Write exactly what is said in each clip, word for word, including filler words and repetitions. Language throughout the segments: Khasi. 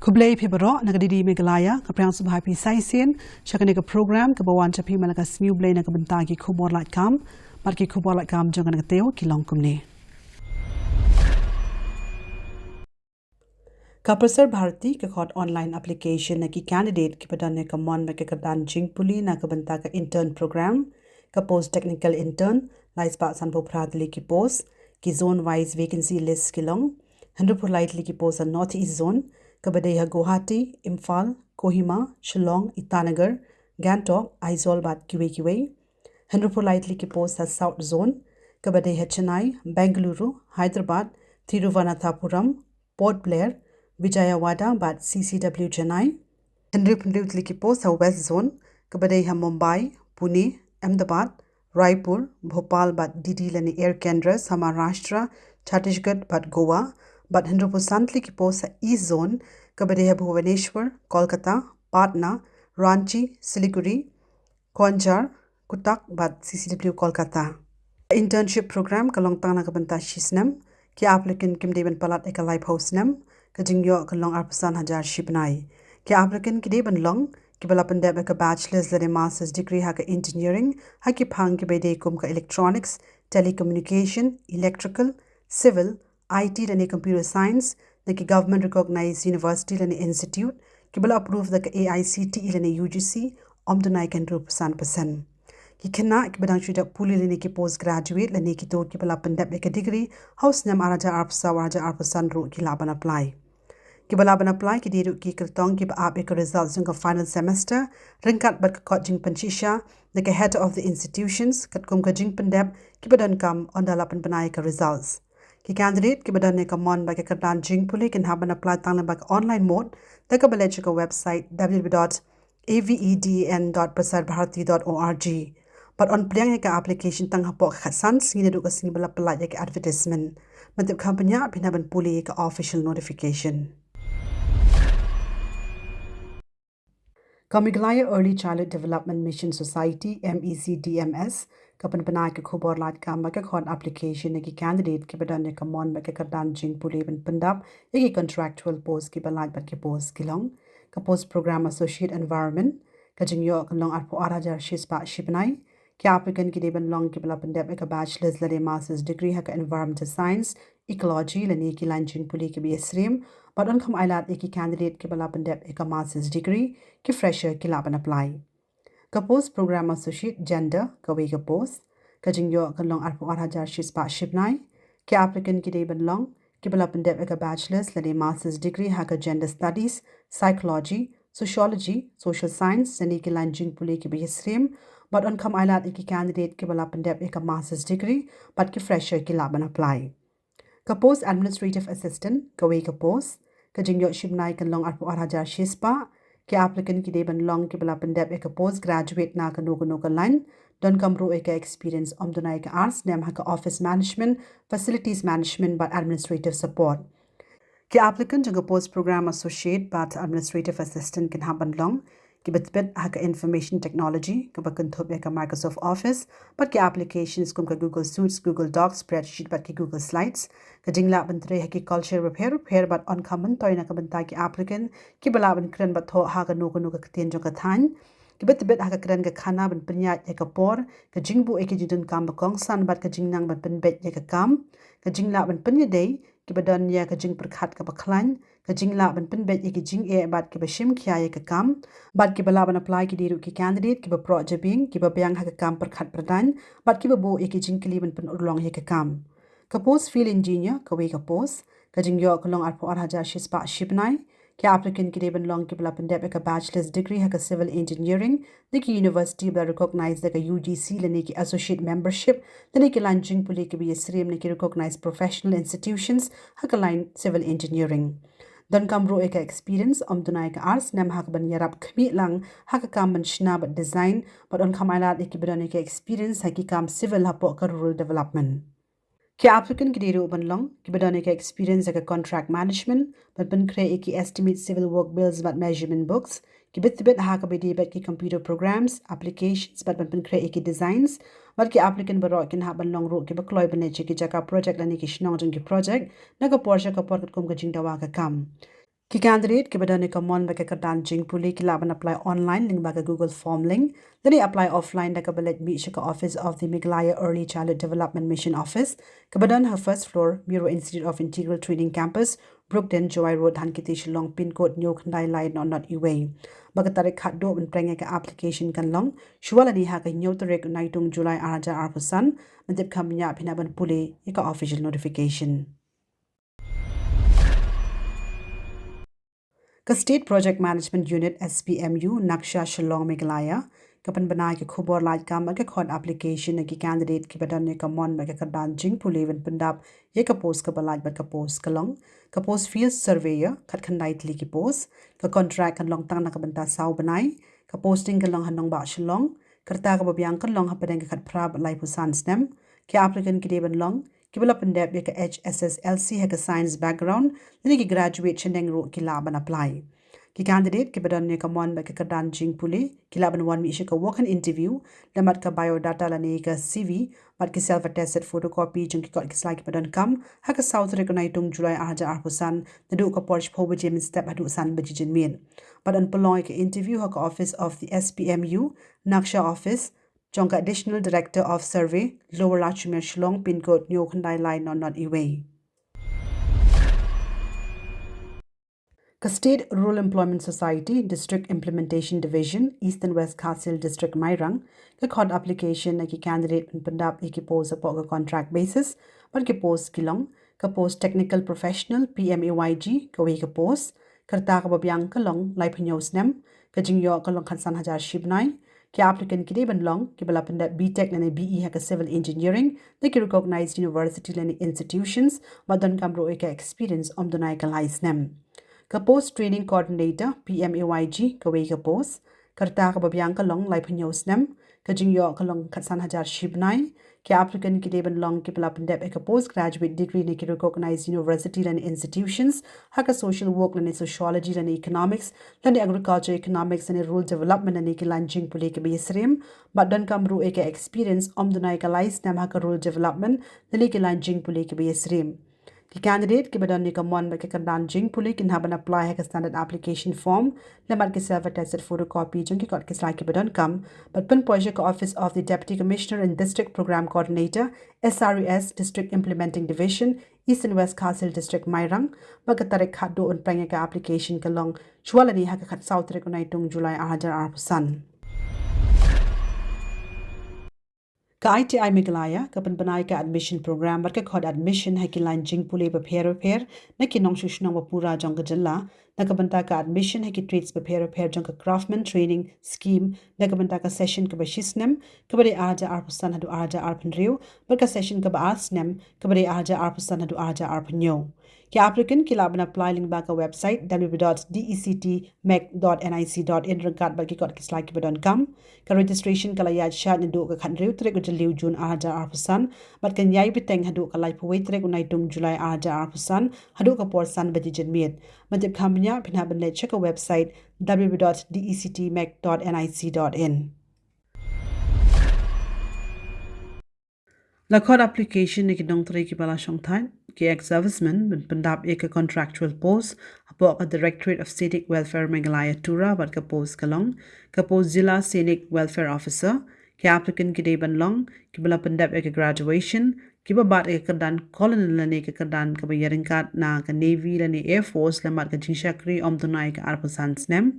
Khublei phi baroh, na ka D D Meghalaya ka pyrshang sngewbha phi sa shisien sha kane ka program kaba wan sha phi man la ka Sngi U Blei na ka bynta ki khubor lad kam. Bad ki khubor lad kam jong kane ka taïew ki long kumne. Ka Prasar Bharati ka khot online application na ki candidate kiba don ïa ka mon bad ka kyrdan jingpule na ka bynta ka intern program, ka post technical intern, lai spah sanphew phra tylli ki post. Ki zone wise vacancy list ki long: hynriewphew lai tylli ki post ha North East Zone, kaba dei ha Guwahati, Imphal, Kohima, Shillong, Itanagar, Gangtok, Aizawl bad kiwei kiwei. Hynriewphew lai tylli ki post ha South Zone, kaba dei ha Chennai, Bengaluru, Hyderabad, Thiruvananthapuram, Port Blair, Vijayawada bad C C W Chennai. Hynriewphew hynriew tylli ki post ha West Zone, kaba dei ha Mumbai, Pune, Ahmedabad, Raipur, Bhopal bad D D lane Air Kendras ha Maharashtra, Chhattisgarh bad Goa. Bad hynriewphew san tylli ki post ha East Zone, kaba dei ha Bhubaneswar, Kolkata, Patna, Ranchi, Siliguri, Kaunjhar, Cuttack bad C C W Kolkata. Internship program ka long tang na ka bynta shi snem. Ki applicant kim dei ban palat ïa ka laiphew snem. Ka jingïoh ka long arphew san hajar shi bnai. Ki applicant ki dei ban long kiba la pyndep ïa ka bachelor's lane master's degree ha ka engineering ha ki phang kiba dei kum ka electronics, telecommunication, electrical, civil, I T lane computer science na ki government recognized university lane institute kiba la approve da ka A I C T E lane U G C, ym duna ïa ka hynriewphew san percent. Ki khynnah kiba dang shu dep pule lane ki postgraduate lane kito kiba la pyndep ïa ka degree ha u snem ar hajar arphew saw ar hajar arphew san ruh ki lah ban apply. Kiba lah ban apply ki dei ruh ki kyrtong kiba ap ïa ka result jong ka final semester ryngkat bad ka kot jingpynshisha na ka head of the institutions katkum ka jingpyndep kiba donkam ynda la pynbna ïa ka results. Ki candidate kiba don ïa ka mon bad ka kyrdan jingpule kin hap ban apply tang lyngba ka online mode da kaba leit sha ka website W W W dot A V E D E N dot prasarbharati dot org. Bad yn pliang ïa ka application tang hapoh ka khatsan sngi naduh ka sngi ba la pyllait ïa ka advertisement. Ban tip kham bniah phin hap ban pule ïa ka official notification. Ka Meghalaya Early Childhood Development Mission Society, M E C D M S, ka pynbna ïa ka khubor lad kam ba ka khot application ïa ki candidate kiba don ïa ka mon bad ka kyrdan jingpule ban pyndap ïa ki contractual post kiba lait bad ki post ki long: ka post program associate environment, ka jingïoh ka long arphew ar hajar shispah shi bnai. Ki applicant ki dei ban long kiba la pyndep ïa ka bachelor's lane master's degree ha ka environmental science, ecology lane ki lain jingpule kiba ïasyriem. Bad yn kham ailad ïa ki candidate kiba la pyndep ïa ka master's degree. Ki fresher ki lah ban apply. Ka post program associate gender, kawei ka post, ka jingïoh ka long arphew ar hajar shispah shi bnai. Ki applicant ki dei ban long kiba la pyndep ïa ka bachelor's lane master's degree ha ka gender studies, psychology, sociology, social science lane ki lain jingpule kiba ïasyriem. Bad yn kham ailad ïa ki candidate kiba la pyndep ïa ka master's degree. Bad ki fresher ki lah ban apply. Ka post administrative assistant, kawei ka post, ka jingïoh shi bnai kan long arphew ar hajar shispah. Ki applicant ki dei ban long kiba la pyndep ïa ka post graduate na kano kano ka lain, donkam ruh ïa ka experience ym duna ïa ka ar snem ha ka office management, facilities management bad administrative support. Ki applicant jong ka post program associate bad administrative assistant kin hap ban long kiba tbit ha ka information technology kaba kynthup ïa ka Microsoft Office bad ki applications kum ka Google Suites, Google Docs, spreadsheet bad ki Google Slides. Ka jinglah ban trei ha ki culture bapher bapher bad yn kham myntoi na ka bynta ki applicant kiba lah ban kren bad thoh ha kano kano ka ktien jong ka thaiñ. Kiba tbit ha ka kren ka khana ban pynïaid ïa ka por, ka jingbuh ïa ki jingdonkam ba kongsan bad ka jingnang ban pynbeit ïa ka kam. Ka jinglah ban pynïadei kiba don ïa ka jingpyrkhat kaba khlaiñ, ka jinglah ban pynbeit ïa ki jingeh bad kiba shim khia ïa ka kam. Bad kiba lah ban apply ki dei ruh ki candidate kiba proh jabieng, kiba biang ha ka kam pyrkhat pyrdaiñ bad kiba buh ïa ki jingkylli ban pynurlong ïa ka kam. Ka post field engineer, kawei ka post, ka jingïoh ka long arphew ar hajar shispah shi bnai. Ki applicant ki dei ban long kiba la pyndep ïa ka bachelor's degree ha ka civil engineering na ki university ba la recognize da ka U G C lane ki associate membership lane ki lain jingpule kiba ïasyriem na ki recognized professional institutions ha ka lain civil engineering. Donkam ruh ïa ka experience ym duna ïa ka ar snem ha kaban ïarap khmih lang ha ka kam ban shna bad design. Bad yn kham ailad ïa kiba don ïa ka experience ha ki kam civil hapoh ka rural development. Ki applicant ki dei ruh ban long kiba don ïa ka experience ha ka contract management, ban pynkhreh ïa ki estimate civil work bills bad measurement books, kiba tbit ha kaba ïadei bad ki computer programs, applications bad ban pynkhreh ïa ki designs. Bad ki applicant baroh kin hap ban long ruh kiba kloi ban leit sha ki jaka project lane ki shnong jong ki project na ka por sha ka por katkum ka jingdawa ka kam. Ki candidate kiba don ïa ka mon bad ka kyrdan jingpule ki lah ban apply online lyngba ka Google Form link, lane apply offline da kaba leit mih sha ka office of the Meghalaya Early Childhood Development Mission Office, kaba don ha first floor, Miro Institute of Integral Training Campus, Brookden, Jowai Road, Dhankheti, Shillong, pin code hynñiew khyndai lai nod nod uwei. Ba ka tarik khatduh ban pynpreng ïa ka application kan long shuwa lane ha ka hynñiew tarik u Naitung July ar hajar arphew san, ban tip kham bniah phin hap ban pule ïa ka official notification. Ka State Project Management Unit, S P M U, NACSHA, Shillong, Meghalaya, ka pynbna ïa ka khubor lait kam bad ka khot application ïa ki candidate kiba don ïa ka mon bad ka kyrdan jingpule ban pyndap ïa ka post kaba lait bad ka post ka long ka post Field Surveyor, khatkhyndai tylli ki post, ka contract kan long tang na ka bynta saw bnai, ka posting kan long ha nongbah Shillong, ka rta kaba biang kan long hapdeng ka khatphra bad laiphew san snem, ki applicant ki dei ban long kiba la pyndep ïa ka H S S L C ha ka science background, lane ki graduate shaneng ruh ki lah ban apply. Ki candidate kiba don ïa ka mon bad ka kyrdan jingpule ki lah ban wan mih sha ka walk-in interview, lem bad ka biodata lane ka C V, bad ki self attested photocopy jong ki kot ki slai kiba donkam, ha ka saw tarik u Naitung July ar hajar arphew san, naduh ka por shiphew baje mynstep haduh san baje janmiet. Bad yn pynlong ïa ka interview ha ka office of the S P M U, NACSHA office, jong ka Additional Director of Survey, Lower Lachumere, Shillong, pin code hynñiew khyndai lai nod nod uwei. Ka State Rural Employment Society, District Implementation Division, East and West Khasi Hills District, Mairang, ka khot application ïa ki candidate ban pyndap ïa ki post hapoh ka contract basis, bad ki post ki long ka post Technical Professional, P M A Y G, kawei ka post, ka rta kaba biang ka long laiphew hynñiew snem, ka jingïoh ka long khatsan hajar shi bnai, ki applicant ki dei ban long kiba la pyndep B Tech lane B E ha ka Civil Engineering na ki recognized university lane institutions, bad donkam ruh ïa ka experience ym duna ïa ka lai snem. Ka post Training Coordinator, P M A Y G, kawei ka post, ka rta kaba biang ka long laiphew hynñiew snem, ka jingïoh ka long khatsan hajar shi bnai, ki applicant ki dei ban long kiba la pyndep ïa ka post graduate degree na ki recognized university lane institutions ha ka social work lane sociology lane economics lane agriculture economics lane rural development lane ki lain jingpule kiba ïasyriem, bad donkam ruh ïa ka experience ym duna ïa ka lai snem ha ka rural development lane ki lain jingpule kiba ïasyriem. Ki candidate kiba don ïa ka mon bad ka kyrdan jingpule kin hap ban apply ha ka standard application form, lem bad ki self attested photocopy jong ki kot ki slai kiba donkam, bad pynpoi sha ka office of the Deputy Commissioner and District Program Coordinator, S R E S, District Implementing Division, East and West Khasi Hills District, Mairang, ba ka tarik khatduh ban pynpreng ïa ka application ka long shuwa lane ha ka khatsaw tarik u Naitung July ar hajar arphew san. Ka I T I Meghalaya ka pynbna ïa ka admission program bad ka khot admission ha ki lain jingpule bapher bapher na ki nongshong shnong ba pura jong ka jylla, na ka bynta ka admission ha ki trades bapher bapher jong ka Craftsman Training Scheme, na ka bynta ka session kaba shi snem, kaba dei ar hajar arphew san haduh ar hajar arphew hynriew, bad ka session kaba ar snem, kaba dei ar hajar arphew san haduh ar hajar arphew hynñiew. Ki applicant ki lah ban apply lyngba ka website W W W dot D E C T mech dot N I C dot in ryngkat bad ki kot ki slai kiba donkam. Ka registration ka la ïaid shad naduh ka khathynriew tarik u Jylliew June ar hajar arphew san, bad kan ïai bteng haduh ka laiphew wei tarik u Naitung July ar hajar arphew san, haduh ka por san baje janmiet. Ban tip kham bniah phin hap ban leit sha ka website W W W dot D E C T mech dot N I C dot in. La khot application na ki nongtrei kiba la shongthait, ki ex-servicemen, ban pyndap ïa ka contractual post hapoh ka Directorate of Scenic Welfare Meghalaya, Tura, bad ka post ka long ka post Zilla Scenic Welfare Officer. Ki applicant ki dei ban long kiba la pyndep ïa ka graduation, kiba bat ïa ka kyrdan colonel lane ka kyrdan kaba ïaryngkat na ka Navy lane Air Force, lem bad ka jingshakri ym duna ïa ka arphew san snem,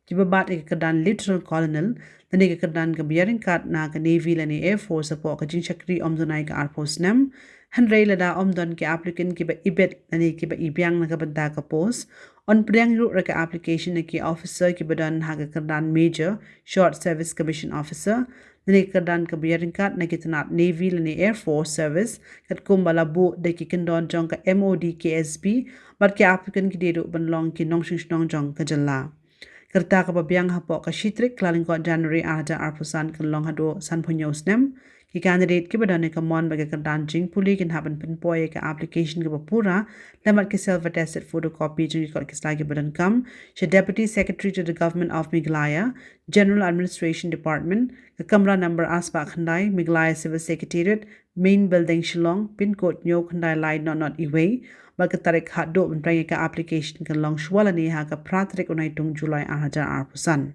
kiba bat ïa ka kyrdan Lieutenant Colonel lane ka kyrdan kaba ïaryngkat na ka Navy lane Air Force hapoh ka jingshakri ym duna ïa ka arphew snem. Hynrei lada ym don ki applicant kiba ibit lane kiba ibiang na ka bynta ka post, yn pdiang ruh ïa ka application na ki officer kiba don ha ka kyrdan Major, Short Service Commission Officer, lane ka kyrdan kaba ïaryngkat na ki tnat Navy lane Air Force Service, katkum ba la buh da ki kyndon jong ka M O D K S B, bad ki applicant ki dei ruh ban long ki nongshong shnong jong ka jylla. Ka rta kaba biang hapoh ka shi tarik Kyllalyngkot January ar hajar arphew san kan long haduh sanphew hynñiew snem. Ki candidate kiba don ïa ka mon bad ka kyrdan jingpule kin hap ban pynpoi ïa ka application kaba pura lem bad ki self attested photocopy jong ki kot ki sla kiba donkam sha Deputy Secretary to the Government of Meghalaya, General Administration Department, ka kamra number arspah khyndai, Meghalaya Civil Secretariat, Main Building, Shillong, pin code hynñiew khyndai lai not not iwei, bad ka tarik khatduh ban pdiang ïa ka application kan long shuwa lane ha ka phra tarik u Naitung July ar hajar arphew san.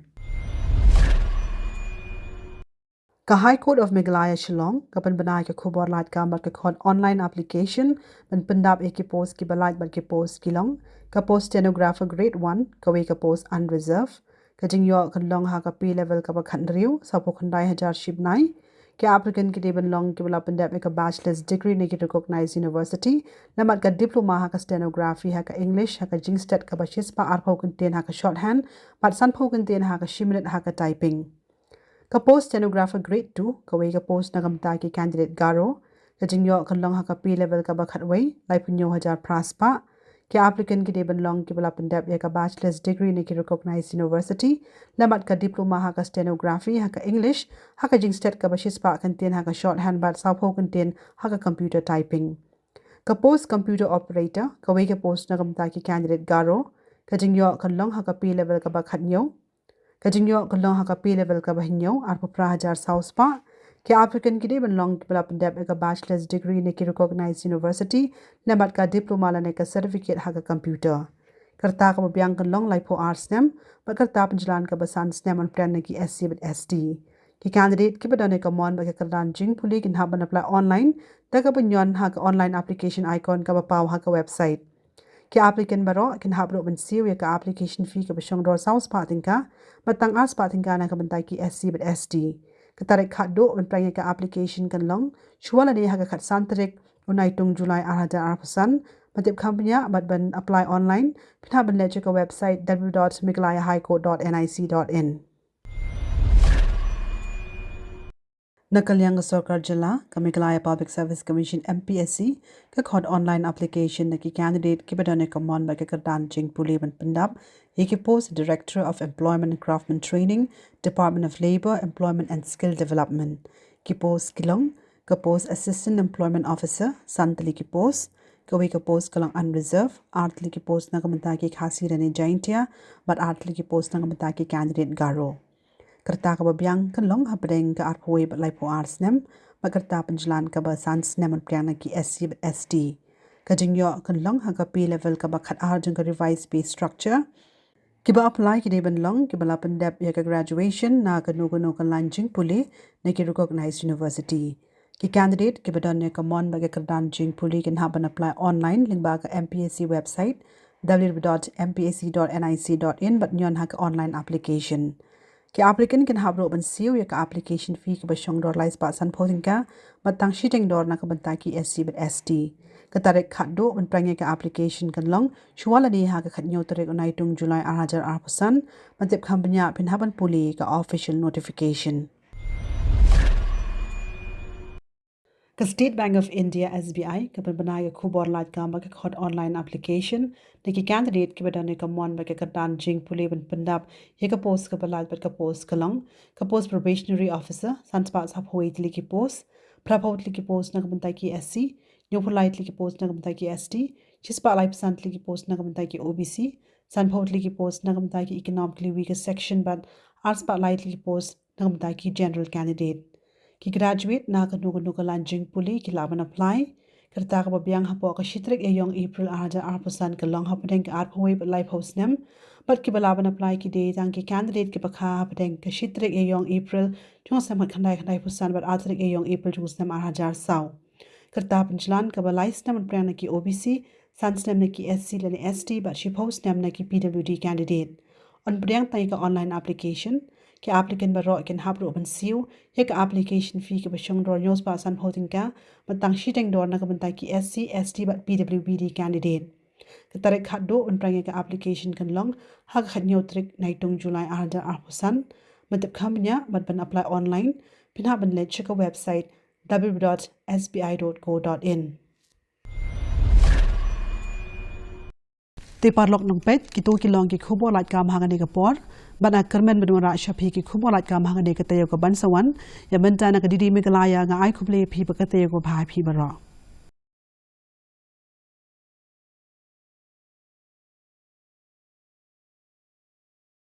Ka High Court of Meghalaya Shillong ka pynbna ïa ka khubor lad kam bad ka khot online application ban pyndap ïa ki post kiba lait bad ki post ki long: ka post stenographer grade one, kawei ka post unreserved. Ka jingïoh kan long ha ka pay level kaba khathynriew, sawphew khyndai hajar shibnai. Ki applicant ki dei ban long kiba la pyndep ïa ka bachelor's degree na ki recognized university, lem bad ka diploma ha ka stenography ha ka English ha ka jingstet kaba shispah arphew kyntien ha ka shorthand bad sanphew kyntien ha ka shi minit ha ka typing. Ka post stenographer grade two, kawei ka post na ka bynta ki candidate Garo. Ka jingïoh kan long ha ka pay level kaba khatwei, laiphew hynñiew hajar phra spah. Ki applicant ki dei ban long kiba la pyndep ïa ka bachelor's degree na ki recognized university, lem bad ka diploma ha ka stenography ha ka English ha ka jingstet kaba shispah kyntien ha ka shorthand bad sawphew kyntien ha ka computer typing. Ka post computer operator, kawei ka post na ka bynta ki candidate Garo. Ka jingïoh kan long ha ka pay level kaba khathynñiew. Ka jingïoh kan long ha ka pay level kaba hynñiew, arphew phra hajar saw spah. Ki applicant ki dei ban long kiba la pyndep ïa ka bachelor's degree na ki recognized university, lem bad ka diploma lane ka certificate ha ka computer. Ka rta kaba biang kan long laiphew ar snem, bad ka rta pynjlan kaba san snem, ban pdiang na ki S C bad S T. Ki candidate kiba don ïa ka mon bad ka kyrdan jingpule kin hap ban apply online da kaba ñion ha ka online application icon kaba paw ha ka website. Ki applicant baroh kin hap ruh ban siew ïa ka application fee kaba shong dor saw spah tyngka, bad tang ar spah tyngka na ka bynta ki S C bad S T. Ka tarik khatduh ban pdiang ïa ka application kan long shuwa lane ha ka khatsan tarik u Naitung July ar hajar arphew san. Ban tip kham bniah bad ban apply online, phin hap ban leit sha ka website w w w dot meghalaya high court dot n i c dot in. Na ka liang ka Sorkar Jylla, ka Meghalaya Public Service Commission, M P S C, ka khot online application na ki candidate kiba don ïa ka mon bad ka kyrdan jingpule ban pyndap ïa ki post Director of Employment and Craftsman Training, Department of Labour, Employment and Skill Development. Ki post ki long: ka post Assistant Employment Officer, san tylli ki post, kawei ka post ka long unreserved, ar tylli ki post na ka bynta ki Khasi lane Jaintia, bad ar tylli ki post na ka bynta ki candidate Garo. Ka rta kaba biang kan long hapdeng ka arphew wei bad laiphew ar snem, bad ka rta pynjlan kaba san snem, ban pdiang na ki S C bad S T. Ka jingïoh kan long ha ka pay level kaba khatar jong ka revised pay structure. Kiba apply ki dei ban long kiba la pyndep ïa ka graduation na kano kano ka lain jingpule na ki recognized university. Ki candidate kiba don ïa ka mon bad ka kyrdan jingpule kin hap ban apply online lyngba ka M P S C website w w w dot m p s c dot n i c dot in bad ñion ha ka online application. Ki applicant kin hap ruh ban siew ïa ka application fee kaba shong dor lai spah sanphew tyngka, bad tang shiteng dor na ka bynta ki S C bad S T. Ka tarik khatduh ban pdiang ïa ka application kan long shuwa lane ha ka khathynñiew tarik u Naitung July ar hajar arphew san. Ban tip kham bniah phin hap ban pule ïa ka official notification. Ka State Bank of India, S B I, ka pynbna ïa ka khubor lad kam bad ka khot online application na ki candidate kiba don ïa ka mon bad ka kyrdan jingpule ban pyndap ïa ka post kaba lait bad ka post ka long: ka post Probationary Officer, san spah sawphew wei tylli ki post, phraphew tylli ki post na ka bynta ki S C, hynñiewphew lai tylli ki post na ka bynta ki S T, shispah laiphew san tylli ki post na ka bynta ki O B C, sanphew tylli ki post na ka bynta ki economically weaker section, bad ar spah lai tylli ki post na ka bynta ki general candidate. Ki graduate na kano kano ka lain jingpule ki lah ban apply. Ka rta kaba biang hapoh ka shi tarik ïaïong April ar hajar arphew san ka long hapdeng ka arphew wei bad laiphew snem, bad kiba lah ban apply ki dei tang ki candidate kiba kha hapdeng ka shi tarik ïaïong April jong ka snem khatkhyndai khyndaiphew san bad ar tarik ïaïong April jong ka snem ar hajar saw. Ka rta pynjlan kaba lai snem, ban pdiang na ki O B C, san snem na ki S C lane S T, bad shiphew snem na ki P W D candidate. Yn pdiang tang ïa ka online application. Ki applicant baroh kin hap ruh ban siew ïa ka application fee kaba shong dor hynñiew spah sanphew tyngka, bad tang shiteng dor na ka bynta ki S C, S T bad P W D candidate. Ka tarik khatduh ban pdiang ïa ka application kan long ha ka khathynñiew tarik Naitung July ar hajar arphew san. Ban tip kham bniah bad ban apply online, phin hap ban leit sha ka website w w w dot s b i dot co dot in. Te paralok nongpeit, kito ki long ki khubor lait kam ha kane ka por. Bad nga kyrmen ban wanrah sha phi ki khubor lait kam ha kane ka taïew ka ban sa wan. Ïa mynta na ka D D Meghalaya nga ai khublei ïa phi ba ka taïew kaba bha ïa phi baroh.